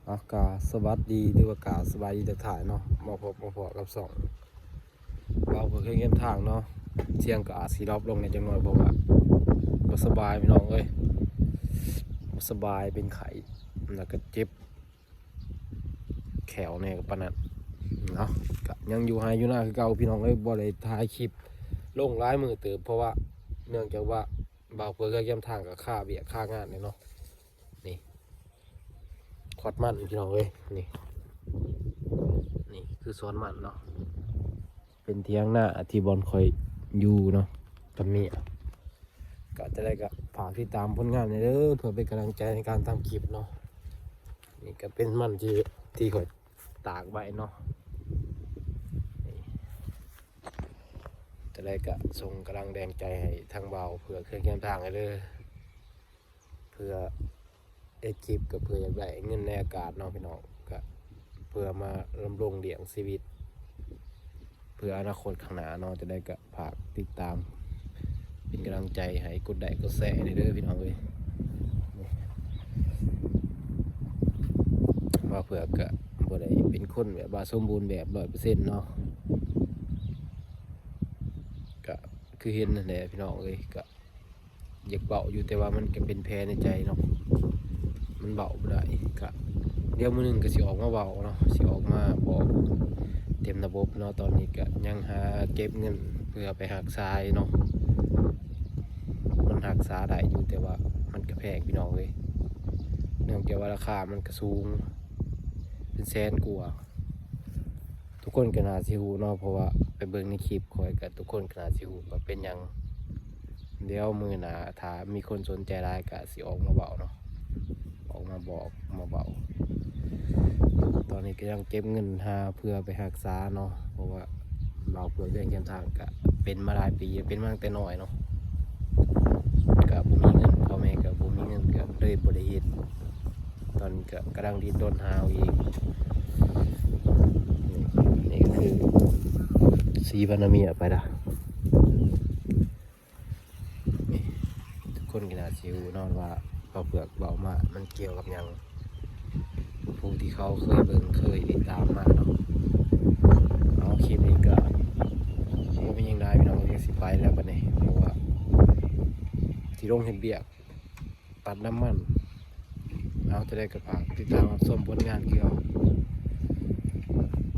ເອົາ ກະສະຫວັດດີ ຫຼືວ່າກະສະບາຍດີທັກທາຍເນາະ ມາພົບມາພໍ້ກັບຊ່ອງບ່າວເຜືອກເຮືອນຄຽງທາງເນາະ. ສຽງກໍອາດຊິດຣອບລົງແດ່ຈັກໜ້ອຍ ເພາະວ່າບໍ່ສະບາຍພີ່ນ້ອງເອີຍ ບໍ່ສະບາຍ ເປັນໄຂ້ ແລ້ວກໍເຈັບແຂ້ວແດ່ ກໍປານນັ້ນເນາະ. ກໍຍັງຢູ່ໄຮ່ຢູ່ນາຄືເກົ່າພີ່ນ້ອງເອີຍ ບໍ່ໄດ້ຖ່າຍຄລິບລົງຫຼາຍມື້ເຕີບ ເພາະວ່າເນື່ອງຈາກວ່າ ບ່າວເຜືອກເຮືອນຄຽງທາງກໍຄາວຽກຄາງານແດ່ເນາະ. ນີ້ ຄວັດມັນພີ່ນ້ອງເອີຍ ນີ້ ນີ້ຄືສວນມັນເນາະ ເປັນຖຽງນາທີ່ບ່ອນຂ້ອຍຢູ່ເນາະ ກັບເມຍ. ກໍຈັ່ງໃດກໍຝາກຕິດຕາມຜົນງານແດ່ເດີ ເພື່ອເປັນກຳລັງໃຈໃນການທຳຄລິບເນາະ. ນີ້ກໍເປັນມັນທີ່ ທີ່ຂ້ອຍຕາກໄວ້ເນາະ. ນີ້ ຈັ່ງໃດກໍສົ່ງກຳລັງແຮງໃຈໃຫ້ທາງບ່າວເຜືອກເຮືອນຄຽງທາງແດ່ເດີ ເພື່ອເຮັດຄລິບກໍເພື່ອຢາກໄດ້ເງິນໃນອາກາດເນາະພີ່ນ້ອງ ກໍເພື່ອມາດຳລົງລ້ຽງຊີວິດ ເພື່ອອະນາຄົດຂ້າງໜ້າເນາະ. ຈັ່ງໃດກໍຝາກຕິດຕາມເປັນກຳລັງໃຈໃຫ້ ກົດໄລ້ກົດແຊແດ່ເດີພີ່ນ້ອງເອີຍ. ບ່າວເຜືອກກໍບໍ່ໄດ້ເປັນຄົນແບບວ່າສົມບູນແບບຮ້ອຍເປີເຊັນເນາະ ກໍຄືເຫັນຫັ້ນແຫຼະພີ່ນ້ອງເອີຍ ກໍ ຢາກເວົ້າຢູ່ ແຕ່ວ່າມັນກໍເປັນແຜໃນໃຈເນາະ ມັນເວົ້າບໍ່ໄດ້. ກະດຽວມື້ໜຶ່ງກໍຊິອອກມາເວົ້າເນາະ ຊິອອກມາບອກເຕັມລະບົບເນາະ. ຕອນນີ້ກໍຍັງຫາເກັບເງິນເພື່ອໄປຮັກສາເນາະ ມັນຮັກສາໄດ້ຢູ່ ແຕ່ວ່າມັນກໍແພງພີ່ນ້ອງເອີຍ ເນື່ອງຈາກວ່າລາຄາມັນກໍສູງ ເປັນແສນກວ່າ. ທຸກຄົນກໍໜ້າຊິຮູ້ເນາະ ເພາະວ່າໄປເບິ່ງໃນຄລິບຂ້ອຍກໍ ທຸກຄົນກໍໜ້າຊິຮູ້ວ່າເປັນຫຍັງ. ດຽວມື້ໜ້າຖ້າມີຄົນສົນໃຈຫຼາຍກໍຊິອອກມາເວົ້າເນາະ ອອກມາບອກມາເວົ້າ. ຕອນນີ້ກໍຍັງເກັບເງິນຫາເພື່ອໄປຮັກສາເນາະ ເພາະວ່າບ່າວເຜືອກເຮືອນຄຽງທາງກໍເປັນມາຫຼາຍປີ ເປັນມາຕັ້ງແຕ່ນ້ອຍເນາະ ກໍບໍ່ມີເງິນ ພໍ່ແມ່ກໍບໍ່ມີເງິນ ກໍເລີຍບໍ່ໄດ້ເຮັດ. ຕອນນີ້ກໍກຳລັງດີ້ນລົນຫາເອົາເອງ. ນີ້ ນີ້ກໍຄືສີພັນນະເມຍໄປລະ. ນີ້ ທຸກຄົນກໍໜ້າຊິຮູ້ເນາະວ່າບ່າວເຜືອກເວົ້າມາມັນກ່ຽວກັບຫຍັງ ຜູ້ທີ່ເຂົາເຄີຍເບິ່ງເຄີຍຕິດຕາມມາເນາະ. ເອົາ ຄລິບນີ້ກໍບໍ່ມີຫຍັງຫຼາຍພີ່ນ້ອງ ກໍຊິໄປແລ້ວບັດນີ້ ເພາະວ່າຊິລົງເຮັດວຽກ ຕັດນ້ຳມັນ. ເອົາ ຈັ່ງໃດກໍຝາກຕິດຕາມຮັບຊົມຜົນງານຄືເກົ່າ.